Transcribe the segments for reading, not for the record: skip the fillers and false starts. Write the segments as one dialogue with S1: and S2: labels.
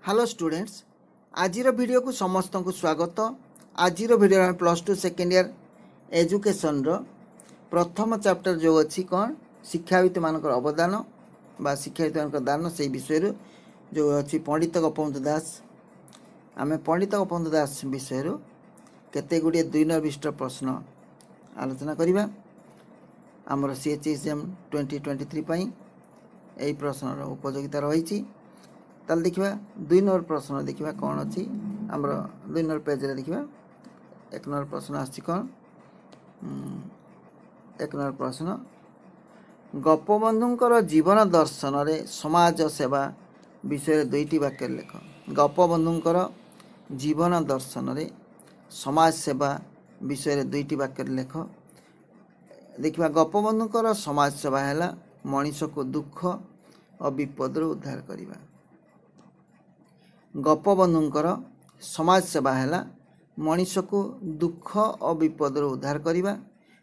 S1: Hello students, ଆଜିର ଭିଡ଼ିଓକୁ ସମସ୍ତଙ୍କୁ ସ୍ୱାଗତ। ଆଜିର ଭିଡ଼ିଓରେ ଆମେ +2 ସେକେଣ୍ଡ ଇୟର୍ ଏଜୁକେସନ୍ର ପ୍ରଥମ ଚାପ୍ଟର ଯେଉଁ ଅଛି କ'ଣ ଶିକ୍ଷାବିତ୍ମାନଙ୍କର ଅବଦାନ ବା ଶିକ୍ଷାବିତ୍ମାନଙ୍କର ଦାନ, ସେଇ ବିଷୟରୁ ଯେଉଁ ଅଛି ପଣ୍ଡିତ ଗୋପବନ୍ଧୁ ଦାସ, ଆମେ ପଣ୍ଡିତ ଗୋପବନ୍ଧୁ ଦାସ ବିଷୟରୁ କେତେ ଗୁଡ଼ିଏ 2 ନମ୍ବର ବିଶିଷ୍ଟ ପ୍ରଶ୍ନ ଆଲୋଚନା କରିବା। ଆମର CHSM 2023 ପାଇଁ ଏହି ପ୍ରଶ୍ନର ଉପଯୋଗିତା ରହିଛି। ତାହେଲେ ଦେଖିବା 2 ନମ୍ବର ପ୍ରଶ୍ନ, ଦେଖିବା କ'ଣ ଅଛି ଆମର 2 ନମ୍ବର ପେଜ୍ରେ। ଦେଖିବା 1 ନମ୍ବର ପ୍ରଶ୍ନ ଆସିଛି କ'ଣ। 1 ନମ୍ବର ପ୍ରଶ୍ନ, ଗୋପବନ୍ଧୁଙ୍କର ଜୀବନ ଦର୍ଶନରେ ସମାଜ ସେବା ବିଷୟରେ 2ଟି ବାକ୍ୟରେ ଲେଖ। ଗୋପବନ୍ଧୁଙ୍କର ଜୀବନ ଦର୍ଶନରେ ସମାଜ ସେବା ବିଷୟରେ 2ଟି ବାକ୍ୟରେ ଲେଖ। ଦେଖିବା, ଗୋପବନ୍ଧୁଙ୍କର ସମାଜ ସେବା ହେଲା ମଣିଷକୁ ଦୁଃଖ ଓ ବିପଦରୁ ଉଦ୍ଧାର କରିବା। ଗୋପବନ୍ଧୁଙ୍କର ସମାଜ ସେବା ହେଲା ମଣିଷକୁ ଦୁଃଖ ଓ ବିପଦରୁ ଉଦ୍ଧାର କରିବା,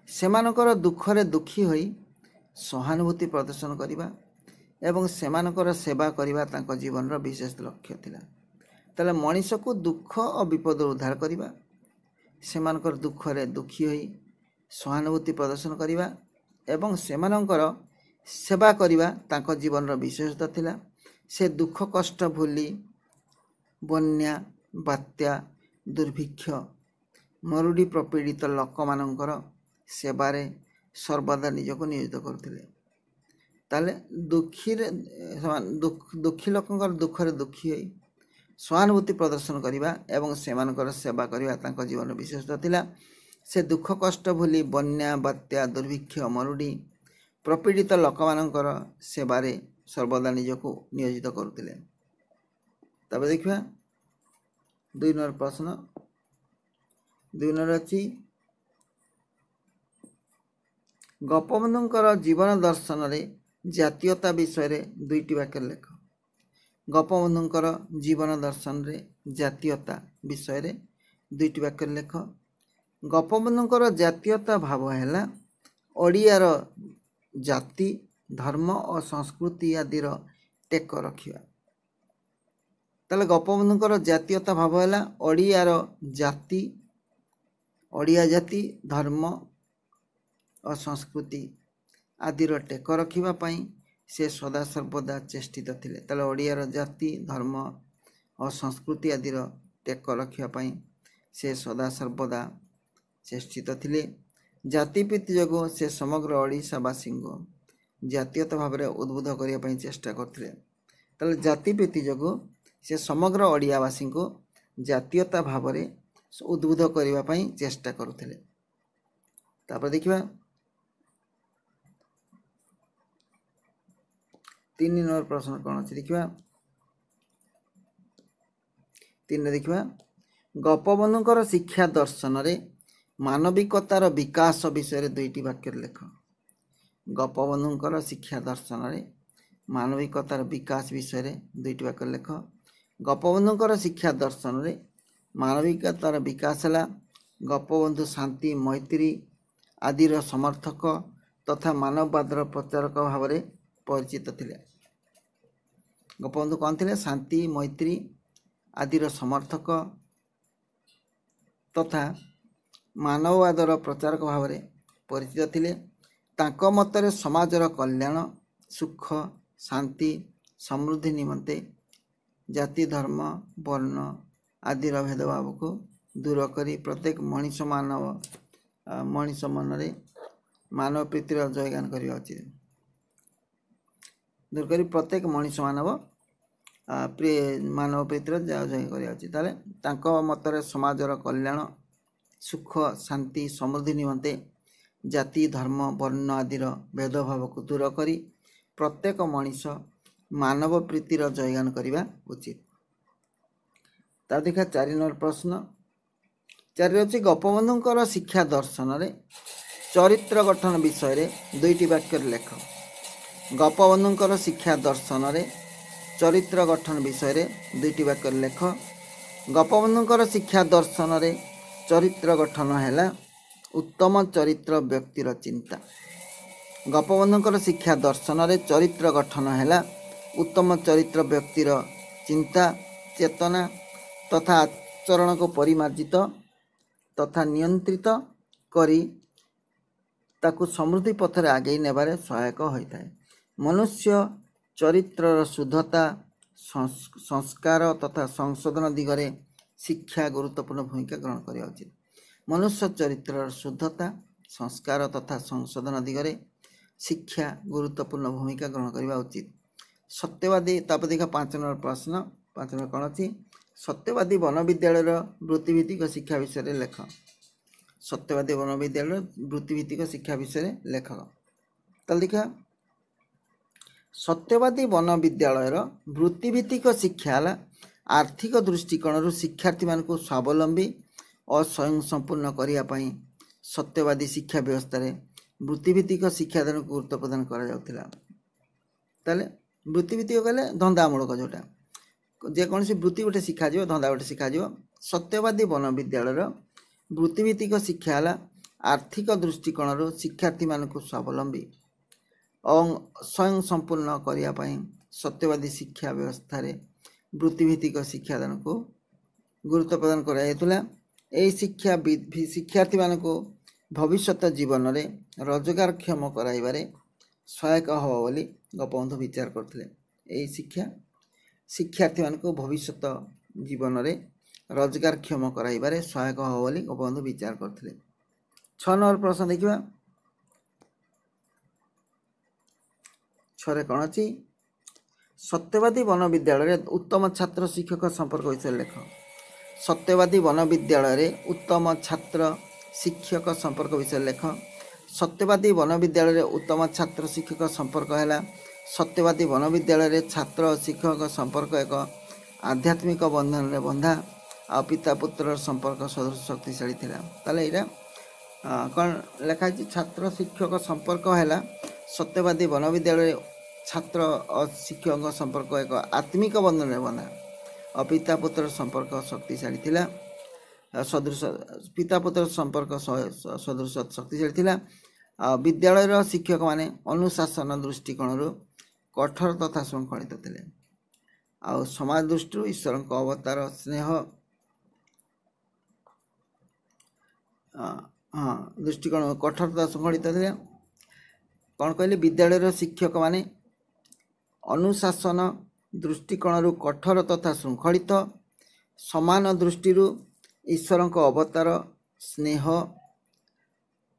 S1: ସେମାନଙ୍କର ଦୁଃଖରେ ଦୁଃଖୀ ହୋଇ ସହାନୁଭୂତି ପ୍ରଦର୍ଶନ କରିବା ଏବଂ ସେମାନଙ୍କର ସେବା କରିବା ତାଙ୍କ ଜୀବନର ବିଶେଷ ଲକ୍ଷ୍ୟ ଥିଲା। ତାହେଲେ ମଣିଷକୁ ଦୁଃଖ ଓ ବିପଦରୁ ଉଦ୍ଧାର କରିବା, ସେମାନଙ୍କର ଦୁଃଖରେ ଦୁଃଖୀ ହୋଇ ସହାନୁଭୂତି ପ୍ରଦର୍ଶନ କରିବା ଏବଂ ସେମାନଙ୍କର ସେବା କରିବା ତାଙ୍କ ଜୀବନର ବିଶେଷତା ଥିଲା। ସେ ଦୁଃଖ କଷ୍ଟ ଭୁଲି ବନ୍ୟା, ବାତ୍ୟା, ଦୁର୍ଭିକ୍ଷ, ମରୁଡ଼ି ପ୍ରପୀଡ଼ିତ ଲୋକମାନଙ୍କର ସେବାରେ ସର୍ବଦା ନିଜକୁ ନିୟୋଜିତ କରୁଥିଲେ। ତାହେଲେ ଦୁଃଖୀରେ ଦୁଃଖୀ ଲୋକଙ୍କର ଦୁଃଖରେ ଦୁଃଖୀ ହୋଇ ସହାନୁଭୂତି ପ୍ରଦର୍ଶନ କରିବା ଏବଂ ସେମାନଙ୍କର ସେବା କରିବା ତାଙ୍କ ଜୀବନର ବିଶେଷତା ଥିଲା। ସେ ଦୁଃଖ କଷ୍ଟ ଭୁଲି ବନ୍ୟା, ବାତ୍ୟା, ଦୁର୍ଭିକ୍ଷ, ମରୁଡ଼ି ପ୍ରପୀଡ଼ିତ ଲୋକମାନଙ୍କର ସେବାରେ ସର୍ବଦା ନିଜକୁ ନିୟୋଜିତ କରୁଥିଲେ। ତାପରେ ଦେଖିବା 2 ନମ୍ବର ପ୍ରଶ୍ନ। 2 ନମ୍ବର ଅଛି, ଗୋପବନ୍ଧୁଙ୍କର ଜୀବନ ଦର୍ଶନରେ ଜାତୀୟତା ବିଷୟରେ 2ଟି ବାକ୍ୟରେ ଲେଖ। ଗୋପବନ୍ଧୁଙ୍କର ଜୀବନ ଦର୍ଶନରେ ଜାତୀୟତା ବିଷୟରେ 2ଟି ବାକ୍ୟରେ ଲେଖ। ଗୋପବନ୍ଧୁଙ୍କର ଜାତୀୟତା ଭାବ ହେଲା ଓଡ଼ିଆର ଜାତି, ଧର୍ମ ଓ ସଂସ୍କୃତି ଆଦିର ଟେକ ରଖିବା। ତାହେଲେ ଗୋପବନ୍ଧୁଙ୍କର ଜାତୀୟତା ଭାବ ହେଲା ଓଡ଼ିଆର ଜାତି, ଓଡ଼ିଆ ଜାତି, ଧର୍ମ ଓ ସଂସ୍କୃତି ଆଦିର ଟେକ ରଖିବା ପାଇଁ ସେ ସଦାସର୍ବଦା ଚେଷ୍ଟିତ ଥିଲେ। ତାହେଲେ ଓଡ଼ିଆର ଜାତି, ଧର୍ମ ଓ ସଂସ୍କୃତି ଆଦିର ଟେକ ରଖିବା ପାଇଁ ସେ ସଦାସର୍ବଦା ଚେଷ୍ଟିତ ଥିଲେ। ଜାତିପ୍ରୀତି ଯୋଗୁଁ ସେ ସମଗ୍ର ଓଡ଼ିଶାବାସୀଙ୍କୁ ଜାତୀୟତା ଭାବରେ ଉଦ୍ବୁଦ୍ଧ କରିବା ପାଇଁ ଚେଷ୍ଟା କରୁଥିଲେ। ତାହେଲେ ଜାତିପ୍ରୀତି ଯୋଗୁଁ ସେ ସମଗ୍ର ଓଡ଼ିଆବାସୀଙ୍କୁ ଜାତୀୟତା ଭାବରେ ଉଦ୍ବୁଦ୍ଧ କରିବା ପାଇଁ ଚେଷ୍ଟା କରୁଥିଲେ। ତାପରେ ଦେଖିବା 3 ନମ୍ବର ପ୍ରଶ୍ନ କ'ଣ ଅଛି। ଦେଖିବା 3ରେ ଦେଖିବା, ଗୋପବନ୍ଧୁଙ୍କର ଶିକ୍ଷା ଦର୍ଶନରେ ମାନବିକତାର ବିକାଶ ବିଷୟରେ 2ଟି ବାକ୍ୟରେ ଲେଖ। ଗୋପବନ୍ଧୁଙ୍କର ଶିକ୍ଷା ଦର୍ଶନରେ ମାନବିକତାର ବିକାଶ ବିଷୟରେ 2ଟି ବାକ୍ୟରେ ଲେଖ। ଗୋପବନ୍ଧୁଙ୍କର ଶିକ୍ଷା ଦର୍ଶନରେ ମାନବିକତାର ବିକାଶ ହେଲା ଗୋପବନ୍ଧୁ ଶାନ୍ତି, ମୈତ୍ରୀ ଆଦିର ସମର୍ଥକ ତଥା ମାନବବାଦର ପ୍ରଚାରକ ଭାବରେ ପରିଚିତ ଥିଲେ। ଗୋପବନ୍ଧୁ କ'ଣ ଥିଲେ? ଶାନ୍ତି, ମୈତ୍ରୀ ଆଦିର ସମର୍ଥକ ତଥା ମାନବବାଦର ପ୍ରଚାରକ ଭାବରେ ପରିଚିତ ଥିଲେ। ତାଙ୍କ ମତରେ ସମାଜର କଲ୍ୟାଣ, ସୁଖ, ଶାନ୍ତି, ସମୃଦ୍ଧି ନିମନ୍ତେ ଜାତି, ଧର୍ମ, ବର୍ଣ୍ଣ ଆଦିର ଭେଦଭାବକୁ ଦୂର କରି ପ୍ରତ୍ୟେକ ମଣିଷ ମାନବ ମଣିଷ ମନରେ ମାନବ ପ୍ରୀତିର ଜୟଗାନ କରିବା ଉଚିତ। ଦୂର କରି ପ୍ରତ୍ୟେକ ମଣିଷ ମାନବ ମାନବ ପ୍ରୀତିର ଜୟ କରିବା ଉଚିତ। ତାହେଲେ ତାଙ୍କ ମତରେ ସମାଜର କଲ୍ୟାଣ, ସୁଖ, ଶାନ୍ତି, ସମୃଦ୍ଧି ନିମନ୍ତେ ଜାତି, ଧର୍ମ, ବର୍ଣ୍ଣ ଆଦିର ଭେଦଭାବକୁ ଦୂର କରି ପ୍ରତ୍ୟେକ ମଣିଷ ମାନବ ପ୍ରୀତିର ଜୟଗାନ କରିବା ଉଚିତ। ତା ଦେଖିବା 4 ନମ୍ବର ପ୍ରଶ୍ନ। 4 ଅଛି, ଗୋପବନ୍ଧୁଙ୍କର ଶିକ୍ଷା ଦର୍ଶନରେ ଚରିତ୍ର ଗଠନ ବିଷୟରେ 2ଟି ବାକ୍ୟରେ ଲେଖ। ଗୋପବନ୍ଧୁଙ୍କର ଶିକ୍ଷା ଦର୍ଶନରେ ଚରିତ୍ର ଗଠନ ବିଷୟରେ 2ଟି ବାକ୍ୟରେ ଲେଖ। ଗୋପବନ୍ଧୁଙ୍କର ଶିକ୍ଷା ଦର୍ଶନରେ ଚରିତ୍ର ଗଠନ ହେଲା ଉତ୍ତମ ଚରିତ୍ର ବ୍ୟକ୍ତିର ଚିନ୍ତା। ଗୋପବନ୍ଧୁଙ୍କର ଶିକ୍ଷା ଦର୍ଶନରେ ଚରିତ୍ର ଗଠନ ହେଲା ଉତ୍ତମ ଚରିତ୍ର ବ୍ୟକ୍ତିର ଚିନ୍ତା। ଚେତନା ତଥା ଆଚରଣକୁ ପରିମାର୍ଜିତ ତଥା ନିୟନ୍ତ୍ରିତ କରି ତାକୁ ସମୃଦ୍ଧି ପଥରେ ଆଗେଇ ନେବାରେ ସହାୟକ ହୋଇଥାଏ। ମନୁଷ୍ୟ ଚରିତ୍ରର ଶୁଦ୍ଧତା, ସଂସ୍କାର ତଥା ସଂଶୋଧନ ଦିଗରେ ଶିକ୍ଷା ଗୁରୁତ୍ୱପୂର୍ଣ୍ଣ ଭୂମିକା ଗ୍ରହଣ କରିବା ଉଚିତ। ମନୁଷ୍ୟ ଚରିତ୍ରର ଶୁଦ୍ଧତା, ସଂସ୍କାର ତଥା ସଂଶୋଧନ ଦିଗରେ ଶିକ୍ଷା ଗୁରୁତ୍ୱପୂର୍ଣ୍ଣ ଭୂମିକା ଗ୍ରହଣ କରିବା ଉଚିତ। ସତ୍ୟବାଦୀ, ତାପରେ ଦେଖିବା 5 ନମ୍ବର ପ୍ରଶ୍ନ। 5 ନମ୍ବର କ'ଣ ଅଛି? ସତ୍ୟବାଦୀ ବନ ବିଦ୍ୟାଳୟର ବୃତ୍ତିଭିତ୍ତିକ ଶିକ୍ଷା ବିଷୟରେ ଲେଖ। ସତ୍ୟବାଦୀ ବନ ବିଦ୍ୟାଳୟର ବୃତ୍ତିଭିତ୍ତିକ ଶିକ୍ଷା ବିଷୟରେ ଲେଖ। ତାହେଲେ ଦେଖିବା, ସତ୍ୟବାଦୀ ବନ ବିଦ୍ୟାଳୟର ବୃତ୍ତିଭିତ୍ତିକ ଶିକ୍ଷା ହେଲା ଆର୍ଥିକ ଦୃଷ୍ଟିକୋଣରୁ ଶିକ୍ଷାର୍ଥୀମାନଙ୍କୁ ସ୍ୱାବଲମ୍ବୀ ଓ ସ୍ୱୟଂ ସମ୍ପୂର୍ଣ୍ଣ କରିବା ପାଇଁ ସତ୍ୟବାଦୀ ଶିକ୍ଷା ବ୍ୟବସ୍ଥାରେ ବୃତ୍ତିଭିତ୍ତିକ ଶିକ୍ଷାଦାନକୁ ଗୁରୁତ୍ୱ ପ୍ରଦାନ କରାଯାଉଥିଲା। ତାହେଲେ ବୃତ୍ତିଭିତ୍ତିକ କହିଲେ ଧନ୍ଦାମୂଳକ, ଯେଉଁଟା ଯେକୌଣସି ବୃତ୍ତି ଗୋଟେ ଶିଖାଯିବ, ଧନ୍ଦା ଗୋଟେ ଶିଖାଯିବ। ସତ୍ୟବାଦୀ ବନ ବିଦ୍ୟାଳୟର ବୃତ୍ତିଭିତ୍ତିକ ଶିକ୍ଷା ହେଲା ଆର୍ଥିକ ଦୃଷ୍ଟିକୋଣରୁ ଶିକ୍ଷାର୍ଥୀମାନଙ୍କୁ ସ୍ୱାବଲମ୍ବୀ ଏବଂ ସ୍ୱୟଂ ସମ୍ପୂର୍ଣ୍ଣ କରିବା ପାଇଁ ସତ୍ୟବାଦୀ ଶିକ୍ଷା ବ୍ୟବସ୍ଥାରେ ବୃତ୍ତିଭିତ୍ତିକ ଶିକ୍ଷାଦାନକୁ ଗୁରୁତ୍ୱ ପ୍ରଦାନ କରାଯାଇଥିଲା। ଏହି ଶିକ୍ଷା ଶିକ୍ଷାର୍ଥୀମାନଙ୍କୁ ଭବିଷ୍ୟତ ଜୀବନରେ ରୋଜଗାରକ୍ଷମ କରାଇବାରେ ସହାୟକ ହେବ ବୋଲି ଗୋପବନ୍ଧୁ ବିଚାର କରୁଥିଲେ। ଏହି ଶିକ୍ଷା ଶିକ୍ଷାର୍ଥୀମାନଙ୍କୁ ଭବିଷ୍ୟତ ଜୀବନରେ ରୋଜଗାରକ୍ଷମ କରାଇବାରେ ସହାୟକ ହେବ ବୋଲି ଗୋପବନ୍ଧୁ ବିଚାର କରୁଥିଲେ। 6 ନମ୍ବର ପ୍ରଶ୍ନ ଦେଖିବା। 6ରେ କ'ଣ ଅଛି? ସତ୍ୟବାଦୀ ବନ ବିଦ୍ୟାଳୟରେ ଉତ୍ତମ ଛାତ୍ର ଶିକ୍ଷକ ସମ୍ପର୍କ ବିଷୟରେ ଲେଖ। ସତ୍ୟବାଦୀ ବନ ବିଦ୍ୟାଳୟରେ ଉତ୍ତମ ଛାତ୍ର ଶିକ୍ଷକ ସମ୍ପର୍କ ବିଷୟରେ ଲେଖ। ସତ୍ୟବାଦୀ ବନ ବିଦ୍ୟାଳୟରେ ଉତ୍ତମ ଛାତ୍ର ଶିକ୍ଷକ ସମ୍ପର୍କ ହେଲା ସତ୍ୟବାଦୀ ବନ ବିଦ୍ୟାଳୟରେ ଛାତ୍ର ଓ ଶିକ୍ଷକଙ୍କ ସମ୍ପର୍କ ଏକ ଆଧ୍ୟାତ୍ମିକ ବନ୍ଧନରେ ବନ୍ଧା ଆଉ ପିତା ପୁତ୍ରର ସମ୍ପର୍କ ସଦୃଶ ଶକ୍ତିଶାଳୀ ଥିଲା। ତାହେଲେ ଏଇଟା କ'ଣ ଲେଖା ହେଇଛି? ଛାତ୍ର ଶିକ୍ଷକ ସମ୍ପର୍କ ହେଲା ସତ୍ୟବାଦୀ ବନ ବିଦ୍ୟାଳୟରେ ଛାତ୍ର ଓ ଶିକ୍ଷକଙ୍କ ସମ୍ପର୍କ ଏକ ଆତ୍ମିକ ବନ୍ଧନରେ ବନ୍ଧା ଆଉ ପିତା ପୁତ୍ରର ସମ୍ପର୍କ ଶକ୍ତିଶାଳୀ ଥିଲା, ସଦୃଶ ପିତା ପୁତ୍ର ସମ୍ପର୍କ ସଦୃଶ ଶକ୍ତିଶାଳୀ ଥିଲା। ଆଉ ବିଦ୍ୟାଳୟର ଶିକ୍ଷକମାନେ ଅନୁଶାସନ ଦୃଷ୍ଟିକୋଣରୁ କଠୋର ତଥା ଶୃଙ୍ଖଳିତ ଥିଲେ, ଆଉ ସମାଜ ଦୃଷ୍ଟିରୁ ଈଶ୍ୱରଙ୍କ ଅବତାର ସ୍ନେହ, ହଁ, ଦୃଷ୍ଟିକୋଣ କଠୋର ତଥା ଶୃଙ୍ଖଳିତ ଥିଲେ। କ'ଣ କହିଲେ? ବିଦ୍ୟାଳୟର ଶିକ୍ଷକମାନେ ଅନୁଶାସନ ଦୃଷ୍ଟିକୋଣରୁ କଠୋର ତଥା ଶୃଙ୍ଖଳିତ, ସମାନ ଦୃଷ୍ଟିରୁ ଈଶ୍ୱରଙ୍କ ଅବତାର ସ୍ନେହ,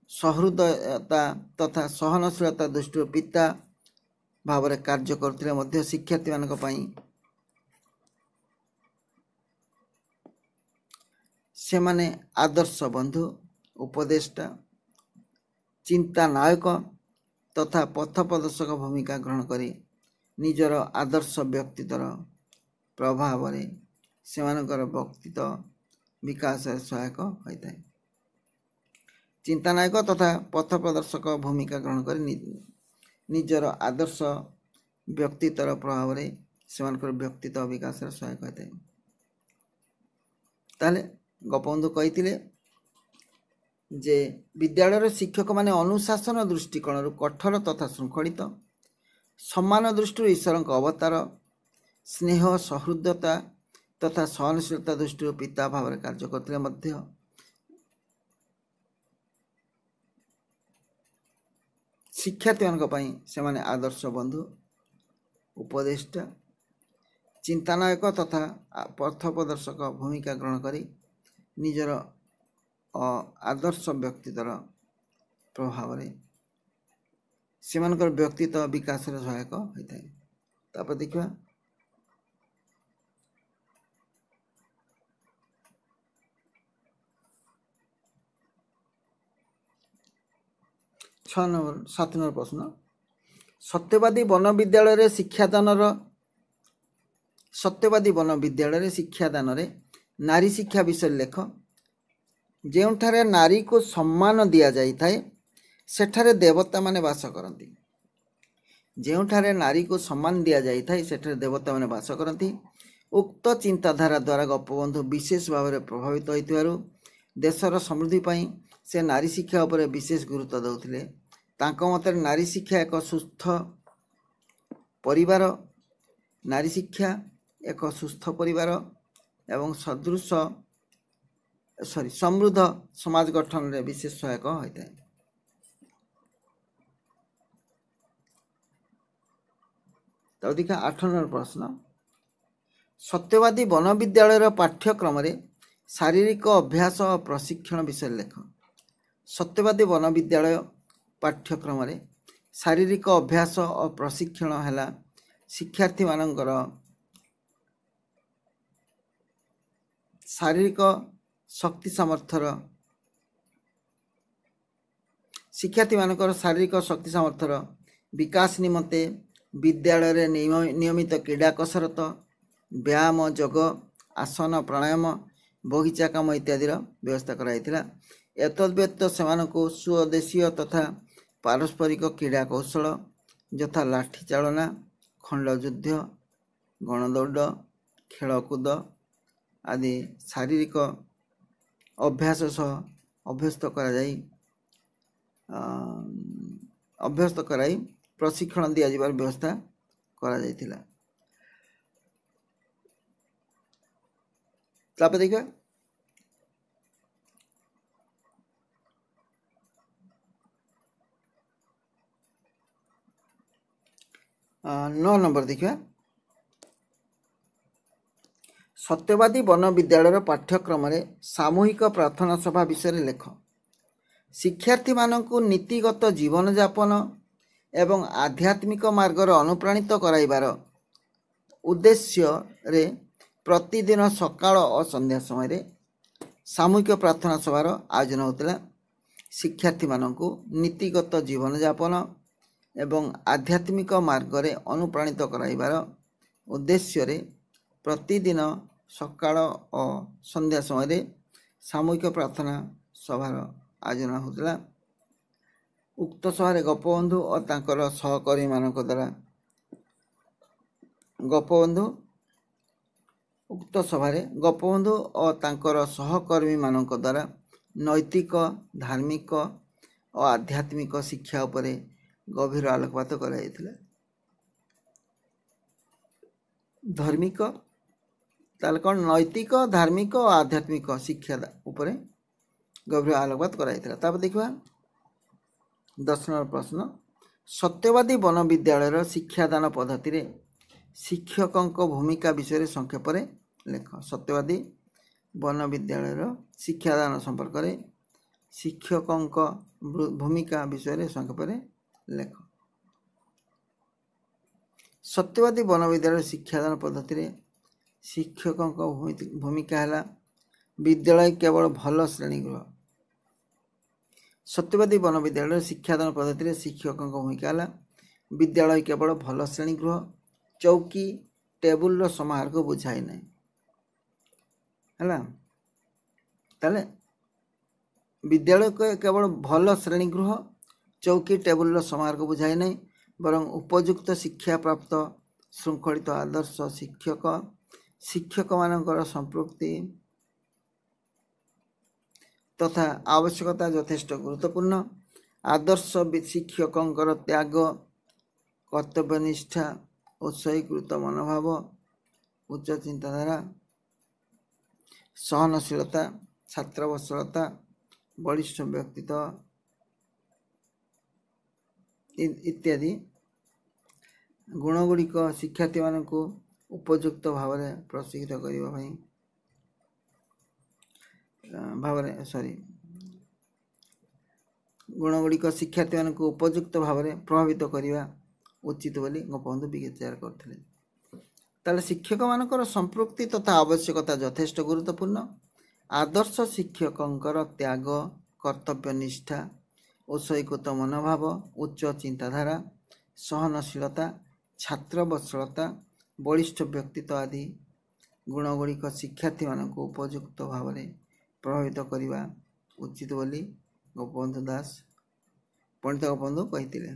S1: ସହୃଦୟତା ତଥା ସହନଶୀଳତା ଦୃଷ୍ଟିରୁ ପିତା ଭାବରେ କାର୍ଯ୍ୟ କରୁଥିଲେ ମଧ୍ୟ ଶିକ୍ଷାର୍ଥୀମାନଙ୍କ ପାଇଁ ସେମାନେ ଆଦର୍ଶ ବନ୍ଧୁ, ଉପଦେଷ୍ଟା, ଚିନ୍ତାନାୟକ ତଥା ପଥ ପ୍ରଦର୍ଶକ ଭୂମିକା ଗ୍ରହଣ କରି ନିଜର ଆଦର୍ଶ ବ୍ୟକ୍ତିତ୍ୱର ପ୍ରଭାବରେ ସେମାନଙ୍କର ବ୍ୟକ୍ତିତ୍ୱ ବିକାଶରେ ସହାୟକ ହୋଇଥାଏ। ଚିନ୍ତାନାୟକ ତଥା ପଥ ପ୍ରଦର୍ଶକ ଭୂମିକା ଗ୍ରହଣ କରି ନିଜର ଆଦର୍ଶ ବ୍ୟକ୍ତିତ୍ୱର ପ୍ରଭାବରେ ସେମାନଙ୍କର ବ୍ୟକ୍ତିତ୍ୱ ବିକାଶରେ ସହାୟକ ହୋଇଥାଏ। ତାହେଲେ ଗୋପବନ୍ଧୁ କହିଥିଲେ ଯେ ବିଦ୍ୟାଳୟର ଶିକ୍ଷକମାନେ ଅନୁଶାସନ ଦୃଷ୍ଟିକୋଣରୁ କଠୋର ତଥା ଶୃଙ୍ଖଳିତ, ସମାନ ଦୃଷ୍ଟିରୁ ଈଶ୍ୱରଙ୍କ ଅବତାର, ସ୍ନେହ, ସହୃଦୟତା ତଥା ସହନଶୀଳତା ଦୃଷ୍ଟିରୁ ପିତା ଭାବରେ କାର୍ଯ୍ୟ କରୁଥିଲେ ମଧ୍ୟ ଶିକ୍ଷାର୍ଥୀମାନଙ୍କ ପାଇଁ ସେମାନେ ଆଦର୍ଶ ବନ୍ଧୁ, ଉପଦେଷ୍ଟା, ଚିନ୍ତାନାୟକ ତଥା ପଥ ପ୍ରଦର୍ଶକ ଭୂମିକା ଗ୍ରହଣ କରି ନିଜର ଆଦର୍ଶ ବ୍ୟକ୍ତିତ୍ୱର ପ୍ରଭାବରେ ସେମାନଙ୍କର ବ୍ୟକ୍ତିତ୍ୱ ବିକାଶରେ ସହାୟକ ହୋଇଥାଏ। ତାପରେ ଦେଖିବା 6 ନମ୍ବର, 7 ନମ୍ବର ପ୍ରଶ୍ନ। ସତ୍ୟବାଦୀ ବନ ବିଦ୍ୟାଳୟରେ ଶିକ୍ଷାଦାନର ସତ୍ୟବାଦୀ ବନ ବିଦ୍ୟାଳୟରେ ଶିକ୍ଷାଦାନରେ ନାରୀ ଶିକ୍ଷା ବିଷୟରେ ଲେଖ। ଯେଉଁଠାରେ ନାରୀକୁ ସମ୍ମାନ ଦିଆଯାଇଥାଏ ସେଠାରେ ଦେବତାମାନେ ବାସ କରନ୍ତି। ଯେଉଁଠାରେ ନାରୀକୁ ସମ୍ମାନ ଦିଆଯାଇଥାଏ ସେଠାରେ ଦେବତାମାନେ ବାସ କରନ୍ତି। ଉକ୍ତ ଚିନ୍ତାଧାରା ଦ୍ୱାରା ଗୋପବନ୍ଧୁ ବିଶେଷ ଭାବରେ ପ୍ରଭାବିତ ହୋଇଥିବାରୁ ଦେଶର ସମୃଦ୍ଧି ପାଇଁ ସେ ନାରୀ ଶିକ୍ଷା ଉପରେ ବିଶେଷ ଗୁରୁତ୍ୱ ଦେଉଥିଲେ। ତାଙ୍କ ମତରେ ନାରୀ ଶିକ୍ଷା ଏକ ସୁସ୍ଥ ପରିବାର, ନାରୀ ଶିକ୍ଷା ଏକ ସୁସ୍ଥ ପରିବାର ଏବଂ ସମୃଦ୍ଧ ସମାଜ ଗଠନରେ ବିଶେଷ ସହାୟକ ହୋଇଥାଏ। ତାପରେ ଦେଖିବା 8 ନମ୍ବର ପ୍ରଶ୍ନ, ସତ୍ୟବାଦୀ ବନ ବିଦ୍ୟାଳୟର ପାଠ୍ୟକ୍ରମରେ ଶାରୀରିକ ଅଭ୍ୟାସ ଓ ପ୍ରଶିକ୍ଷଣ ବିଷୟରେ ଲେଖ। ସତ୍ୟବାଦୀ ବନ ବିଦ୍ୟାଳୟ ପାଠ୍ୟକ୍ରମରେ ଶାରୀରିକ ଅଭ୍ୟାସ ଓ ପ୍ରଶିକ୍ଷଣ ହେଲା ଶିକ୍ଷାର୍ଥୀମାନଙ୍କର ଶାରୀରିକ ଶକ୍ତି ସାମର୍ଥ୍ୟର ଶିକ୍ଷାର୍ଥୀମାନଙ୍କର ଶାରୀରିକ ଶକ୍ତି ସାମର୍ଥ୍ୟର ବିକାଶ ନିମନ୍ତେ ବିଦ୍ୟାଳୟରେ ନିୟମିତ କ୍ରୀଡ଼ା କସରତ, ବ୍ୟାୟାମ, ଯୋଗ, ଆସନ, ପ୍ରାଣାୟାମ, ବଗିଚା କାମ ଇତ୍ୟାଦିର ବ୍ୟବସ୍ଥା କରାଯାଇଥିଲା। ଏତଦ୍ବ୍ୟତୀତ ସେମାନଙ୍କୁ ସ୍ୱଦେଶୀୟ ତଥା ପାରସ୍ପରିକ କ୍ରୀଡ଼ା କୌଶଳ ଯଥା ଲାଠି ଚାଳନା, ଖଣ୍ଡଯୁଦ୍ଧ, ଗଣଦୌଡ଼, ଖେଳକୁଦ ଆଦି ଶାରୀରିକ ଅଭ୍ୟାସ ସହ ଅଭ୍ୟସ୍ତ କରାଇ ପ୍ରଶିକ୍ଷଣ ଦିଆଯିବାର ବ୍ୟବସ୍ଥା କରାଯାଇଥିଲା। ତାପରେ ଦେଖିବା 9 ନମ୍ବର ଦେଖିବା, ସତ୍ୟବାଦୀ ବନ ବିଦ୍ୟାଳୟର ପାଠ୍ୟକ୍ରମରେ ସାମୂହିକ ପ୍ରାର୍ଥନା ସଭା ବିଷୟରେ ଲେଖ। ଶିକ୍ଷାର୍ଥୀମାନଙ୍କୁ ନୀତିଗତ ଜୀବନଯାପନ ଏବଂ ଆଧ୍ୟାତ୍ମିକ ମାର୍ଗରେ ଅନୁପ୍ରାଣିତ କରାଇବାର ଉଦ୍ଦେଶ୍ୟରେ ପ୍ରତିଦିନ ସକାଳ ଓ ସନ୍ଧ୍ୟା ସମୟରେ ସାମୂହିକ ପ୍ରାର୍ଥନା ସଭାର ଆୟୋଜନ ହେଉଥିଲା। ଶିକ୍ଷାର୍ଥୀମାନଙ୍କୁ ନୀତିଗତ ଜୀବନଯାପନ ଏବଂ ଆଧ୍ୟାତ୍ମିକ ମାର୍ଗରେ ଅନୁପ୍ରାଣିତ କରାଇବାର ଉଦ୍ଦେଶ୍ୟରେ ପ୍ରତିଦିନ ସକାଳ ଓ ସନ୍ଧ୍ୟା ସମୟରେ ସାମୂହିକ ପ୍ରାର୍ଥନା ସଭାର ଆୟୋଜନ ହେଉଥିଲା। ଉକ୍ତ ସଭାରେ ଗୋପବନ୍ଧୁ ଓ ତାଙ୍କର ସହକର୍ମୀମାନଙ୍କ ଦ୍ୱାରା ଗୋପବନ୍ଧୁ ଉକ୍ତ ସଭାରେ ଗୋପବନ୍ଧୁ ଓ ତାଙ୍କର ସହକର୍ମୀମାନଙ୍କ ଦ୍ୱାରା ନୈତିକ, ଧାର୍ମିକ ଓ ଆଧ୍ୟାତ୍ମିକ ଶିକ୍ଷା ଉପରେ ଗଭୀର ଆଲୋକପାତ କରାଯାଇଥିଲା। ଧାର୍ମିକ ତାହେଲେ କ'ଣ? ନୈତିକ, ଧାର୍ମିକ ଓ ଆଧ୍ୟାତ୍ମିକ ଶିକ୍ଷା ଉପରେ ଗଭୀର ଆଲୋକପାତ କରାଯାଇଥିଲା। ତାପରେ ଦେଖିବା 10 ନମ୍ବର ପ୍ରଶ୍ନ, ସତ୍ୟବାଦୀ ବନ ବିଦ୍ୟାଳୟର ଶିକ୍ଷାଦାନ ପଦ୍ଧତିରେ ଶିକ୍ଷକଙ୍କ ଭୂମିକା ବିଷୟରେ ସଂକ୍ଷେପରେ ଲେଖ। ସତ୍ୟବାଦୀ ବନ ବିଦ୍ୟାଳୟର ଶିକ୍ଷାଦାନ ସମ୍ପର୍କରେ ଶିକ୍ଷକଙ୍କ ଭୂମିକା ବିଷୟରେ ସଂକ୍ଷେପରେ ଲେଖ। ସତ୍ୟବାଦୀ ବନ ବିଦ୍ୟାଳୟର ଶିକ୍ଷାଦାନ ପଦ୍ଧତିରେ ଶିକ୍ଷକଙ୍କ ଭୂମିକା ହେଲା ବିଦ୍ୟାଳୟ କେବଳ ଭଲ ଶ୍ରେଣୀଗୃହ। ସତ୍ୟବାଦୀ ବନ ବିଦ୍ୟାଳୟର ଶିକ୍ଷାଦାନ ପଦ୍ଧତିରେ ଶିକ୍ଷକଙ୍କ ଭୂମିକା ହେଲା ବିଦ୍ୟାଳୟ କେବଳ ଭଲ ଶ୍ରେଣୀଗୃହ, ଚୌକି, ଟେବୁଲର ସମାହାରକୁ ବୁଝାଏ ନାହିଁ। ହେଲା, ତାହେଲେ ବିଦ୍ୟାଳୟ କେବଳ ଭଲ ଶ୍ରେଣୀଗୃହ, ଚୌକି, ଟେବୁଲର ସମାହାରକୁ ବୁଝାଏ ନାହିଁ, ବରଂ ଉପଯୁକ୍ତ ଶିକ୍ଷାପ୍ରାପ୍ତ ଶୃଙ୍ଖଳିତ ଆଦର୍ଶ ଶିକ୍ଷକମାନଙ୍କର ସମ୍ପୃକ୍ତି ତଥା ଆବଶ୍ୟକତା ଯଥେଷ୍ଟ ଗୁରୁତ୍ୱପୂର୍ଣ୍ଣ। ଆଦର୍ଶ ଶିକ୍ଷକଙ୍କର ତ୍ୟାଗ, କର୍ତ୍ତବ୍ୟନିଷ୍ଠା, ଉତ୍ସର୍ଗୀକୃତ ମନୋଭାବ, ଉଚ୍ଚ ଚିନ୍ତାଧାରା, ସହନଶୀଳତା, ଛାତ୍ରବତ୍ସଳତା, ବଳିଷ୍ଠ ବ୍ୟକ୍ତିତ୍ୱ ଇତ୍ୟାଦି ଗୁଣଗୁଡ଼ିକ ଶିକ୍ଷାର୍ଥୀମାନଙ୍କୁ ଉପଯୁକ୍ତ ଭାବରେ ପ୍ରଶିକ୍ଷିତ କରିବା ପାଇଁ ଭାବରେ ସରି ଗୁଣଗୁଡ଼ିକ ଶିକ୍ଷାର୍ଥୀମାନଙ୍କୁ ଉପଯୁକ୍ତ ଭାବରେ ପ୍ରଭାବିତ କରିବା ଉଚିତ ବୋଲି ଗୋପବନ୍ଧୁ ବିଚାର କରୁଥିଲେ। ତାହେଲେ ଶିକ୍ଷକମାନଙ୍କର ସମ୍ପୃକ୍ତି ତଥା ଆବଶ୍ୟକତା ଯଥେଷ୍ଟ ଗୁରୁତ୍ୱପୂର୍ଣ୍ଣ। ଆଦର୍ଶ ଶିକ୍ଷକଙ୍କର ତ୍ୟାଗ, କର୍ତ୍ତବ୍ୟ ନିଷ୍ଠା, ଉତ୍ସର୍ଗୀକୃତ ମନୋଭାବ, ଉଚ୍ଚ ଚିନ୍ତାଧାରା, ସହନଶୀଳତା, ଛାତ୍ରବତ୍ସଳତା, ବଳିଷ୍ଠ ବ୍ୟକ୍ତିତ୍ୱ ଆଦି ଗୁଣଗୁଡ଼ିକ ଶିକ୍ଷାର୍ଥୀମାନଙ୍କୁ ଉପଯୁକ୍ତ ଭାବରେ ପ୍ରଭାବିତ କରିବା ଉଚିତ ବୋଲି ଗୋପବନ୍ଧୁ ଦାସ ପଣ୍ଡିତ ଗୋପବନ୍ଧୁ କହିଥିଲେ।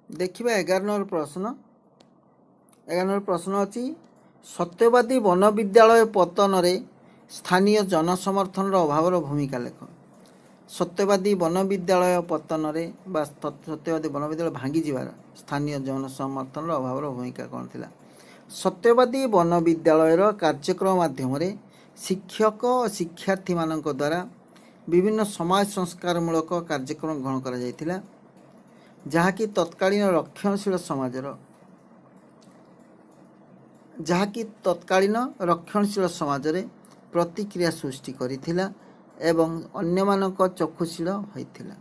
S1: ଦେଖିବା 11 ନମ୍ବର ପ୍ରଶ୍ନ। 11 ନମ୍ବର ପ୍ରଶ୍ନ ଅଛି, ସତ୍ୟବାଦୀ ବନବିଦ୍ୟାଳୟ ପତନରେ ସ୍ଥାନୀୟ ଜନସମର୍ଥନର ଅଭାବର ଭୂମିକା ଲେଖ। ସତ୍ୟବାଦୀ ବନବିଦ୍ୟାଳୟ ପତନରେ ବା ସତ୍ୟବାଦୀ ବନବିଦ୍ୟାଳୟ ଭାଙ୍ଗିଯିବାର ସ୍ଥାନୀୟ ଜନସମର୍ଥନର ଅଭାବର ଭୂମିକା କ'ଣ ଥିଲା? ସତ୍ୟବାଦୀ ବନବିଦ୍ୟାଳୟର କାର୍ଯ୍ୟକ୍ରମ ମାଧ୍ୟମରେ ଶିକ୍ଷକ ଓ ଶିକ୍ଷାର୍ଥୀମାନଙ୍କ ଦ୍ୱାରା ବିଭିନ୍ନ ସମାଜ ସଂସ୍କାରମୂଳକ କାର୍ଯ୍ୟକ୍ରମ ଗ୍ରହଣ କରାଯାଇଥିଲା, ଯାହାକି ତତ୍କାଳୀନ ରକ୍ଷଣଶୀଳ ସମାଜର ଯାହାକି ତତ୍କାଳୀନ ରକ୍ଷଣଶୀଳ ସମାଜରେ ପ୍ରତିକ୍ରିୟା ସୃଷ୍ଟି କରିଥିଲା ଏବଂ ଅନ୍ୟମାନଙ୍କ ଚକ୍ଷୁଶୀଳ ହୋଇଥିଲା।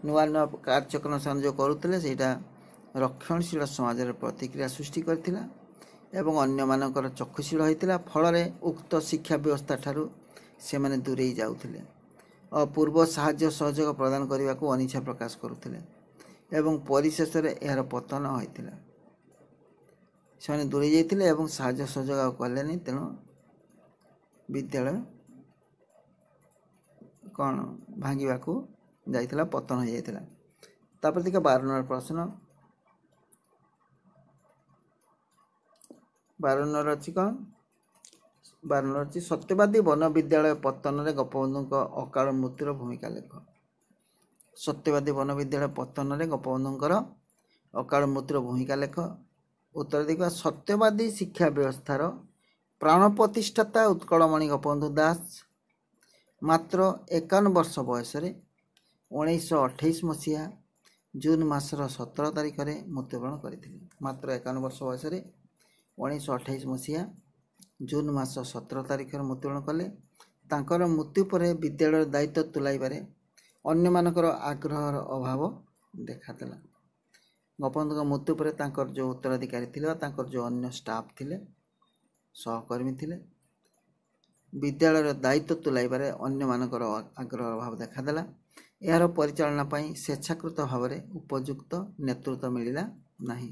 S1: ନୂଆ ନୂଆ କାର୍ଯ୍ୟକ୍ରମ ସେମାନେ ଯେଉଁ କରୁଥିଲେ, ସେଇଟା ରକ୍ଷଣଶୀଳ ସମାଜରେ ପ୍ରତିକ୍ରିୟା ସୃଷ୍ଟି କରିଥିଲା ଏବଂ ଅନ୍ୟମାନଙ୍କର ଚକ୍ଷୁଶୀଳ ହୋଇଥିଲା। ଫଳରେ ଉକ୍ତ ଶିକ୍ଷା ବ୍ୟବସ୍ଥା ଠାରୁ ସେମାନେ ଦୂରେଇ ଯାଉଥିଲେ ଓ ପୂର୍ବ ସାହାଯ୍ୟ ସହଯୋଗ ପ୍ରଦାନ କରିବାକୁ ଅନିଚ୍ଛା ପ୍ରକାଶ କରୁଥିଲେ ଏବଂ ପରିଶେଷରେ ଏହାର ପତନ ହୋଇଥିଲା। ସେମାନେ ଦୂରେଇ ଯାଇଥିଲେ ଏବଂ ସାହାଯ୍ୟ ସହଯୋଗ ଆଉ କଲେନି, ତେଣୁ ବିଦ୍ୟାଳୟ କ'ଣ ଭାଙ୍ଗିବାକୁ ଯାଇଥିଲା, ପତନ ହୋଇଯାଇଥିଲା। ତାପରେ ଦେଖିବା 12 ନମ୍ବର ପ୍ରଶ୍ନ। 12 ନମ୍ବର ଅଛି କ'ଣ? 12 ନମ୍ବର ଅଛି, ସତ୍ୟବାଦୀ ବନ ବିଦ୍ୟାଳୟ ପତନରେ ଗୋପବନ୍ଧୁଙ୍କ ଅକାଳ ମୃତ୍ୟୁର ଭୂମିକା ଲେଖ। ସତ୍ୟବାଦୀ ବନ ବିଦ୍ୟାଳୟ ପତନରେ ଗୋପବନ୍ଧୁଙ୍କର ଅକାଳ ମୃତ୍ୟୁର ଭୂମିକା ଲେଖ। ଉତ୍ତର ଦେଖିବା, ସତ୍ୟବାଦୀ ଶିକ୍ଷା ବ୍ୟବସ୍ଥାର ପ୍ରାଣ ପ୍ରତିଷ୍ଠାତା ଉତ୍କଳମଣି ଗୋପବନ୍ଧୁ ଦାସ ମାତ୍ର 51 ବର୍ଷ ବୟସରେ 1928 ମସିହା ଜୁନ୍ ମାସର 17 ତାରିଖରେ ମୃତ୍ୟୁବରଣ କରିଥିଲେ। ମାତ୍ର 51 ବର୍ଷ ବୟସରେ 1928 ମସିହା ଜୁନ୍ ମାସ 17 ତାରିଖରେ ମୃତ୍ୟୁବରଣ କଲେ। ତାଙ୍କର ମୃତ୍ୟୁ ପରେ ବିଦ୍ୟାଳୟର ଦାୟିତ୍ୱ ତୁଲାଇବାରେ ଅନ୍ୟମାନଙ୍କର ଆଗ୍ରହର ଅଭାବ ଦେଖାଦେଲା। ଗୋପବନ୍ଧୁଙ୍କ ମୃତ୍ୟୁ ପରେ ତାଙ୍କର ଯେଉଁ ଉତ୍ତରାଧିକାରୀ ଥିଲେ ବା ତାଙ୍କର ଯେଉଁ ଅନ୍ୟ ଷ୍ଟାଫ୍ ଥିଲେ, ସହକର୍ମୀ ଥିଲେ, ବିଦ୍ୟାଳୟର ଦାୟିତ୍ୱ ତୁଲାଇବାରେ ଅନ୍ୟମାନଙ୍କର ଆଗ୍ରହର ଅଭାବ ଦେଖାଦେଲା। ଏହାର ପରିଚାଳନା ପାଇଁ ସ୍ୱେଚ୍ଛାକୃତ ଭାବରେ ଉପଯୁକ୍ତ ନେତୃତ୍ୱ ମିଳିଲା ନାହିଁ।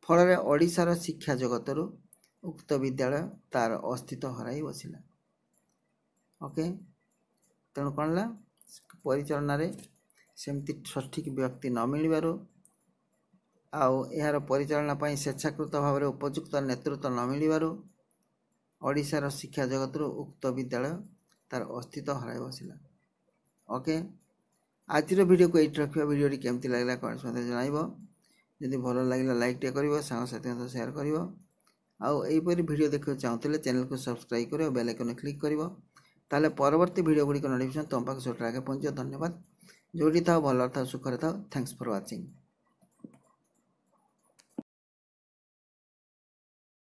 S1: ଫଳରେ ଓଡ଼ିଶାର ଶିକ୍ଷା ଜଗତରୁ ଉକ୍ତ ବିଦ୍ୟାଳୟ ତାର ଅସ୍ତିତ୍ୱ ହରାଇ ବସିଲା। ଓକେ, ତେଣୁ କ'ଣ ହେଲା? ପରିଚାଳନାରେ ସେମିତି ସଠିକ୍ ବ୍ୟକ୍ତି ନ ମିଳିବାରୁ ଆଉ ଏହାର ପରିଚାଳନା ପାଇଁ ସ୍ୱେଚ୍ଛାକୃତ ଭାବରେ ଉପଯୁକ୍ତ ନେତୃତ୍ୱ ନ ମିଳିବାରୁ ଓଡ଼ିଶାର ଶିକ୍ଷା ଜଗତରୁ ଉକ୍ତ ବିଦ୍ୟାଳୟ ତାର ଅସ୍ତିତ୍ୱ ହରାଇ ବସିଲା। ଓକେ, ଆଜିର ଭିଡ଼ିଓକୁ ଏଇଠି ରଖିବା। ଭିଡ଼ିଓଟି କେମିତି ଲାଗିଲା କମେଣ୍ଟ ମଧ୍ୟ ଜଣାଇବ। ଯଦି ଭଲ ଲାଗିଲା ଲାଇକ୍ ଟିକେ କରିବ, ସାଙ୍ଗସାଥିଙ୍କ ସହ ସେୟାର କରିବ। ଆଉ ଏହିପରି ଭିଡ଼ିଓ ଦେଖିବାକୁ ଚାହୁଁଥିଲେ ଚ୍ୟାନେଲକୁ ସବସ୍କ୍ରାଇବ୍ କରିବ, ବେଲ୍ ଆଇକନ୍ରେ କ୍ଲିକ୍ କରିବ, ତାହେଲେ ପରବର୍ତ୍ତୀ ଭିଡ଼ିଓ ଗୁଡ଼ିକ ନୋଟିଫିକେସନ୍ ତୁମ ପାଖକୁ ସବୁଠାରୁ ଆଗେ ପହଞ୍ଚିବ। ଧନ୍ୟବାଦ। ଯେଉଁଠି ଥାଅ ଭଲରେ ଥାଅ, ସୁଖରେ ଥାଅ। Thanks for watching.